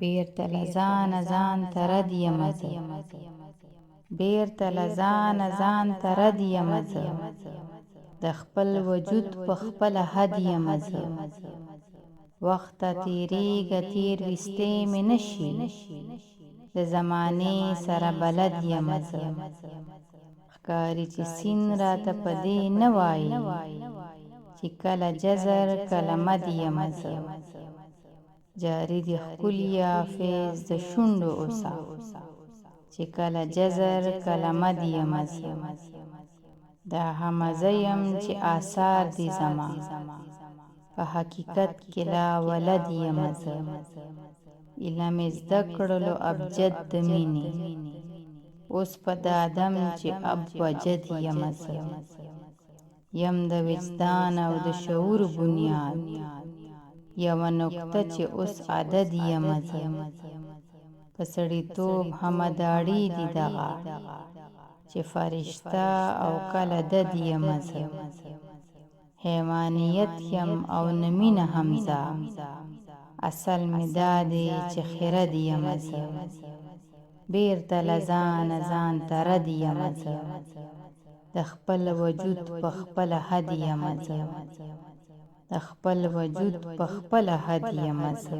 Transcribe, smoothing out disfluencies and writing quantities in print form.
بېرته له ځانه ځان ته رد یمه زه. بېرته له ځانه ځان ته رد یمه زه. د خپل وجود په خپله حد یمه زه. وخته تېرېږه تېر ویستی مې نه شي. د زمانې سره بلد یمه زه. ښکاري چې سیند راته په دې نه وایي چې کله جزر کله مد یمه زه. جاري دي ښکلیه فیض د شونډو اوسه چې کله جزر کله مد یمه زه. دا همه زه یم چې آثار دي زما په حقیقت کې لا ولد یمه زه. ایله مې زده کړلو ابجد د مینې اوس په دا دم چې اب وجد یمه زه. یم د وجدان او د شعور بنیاد یوه نکته چې اوس عدد یمه زه. په سړیتوب همه داړې دي دغه چې فرشته او کله دد یمه زه. حیوانیت یم او نه مینه حمزه اصل مې دا دی چې خرد یمه زه. بېرته له ځانه ځان ته رد یمه زه. د خپل وجود په خپله حد یمه زه. د خپل وجود په خپله حد یمه زه.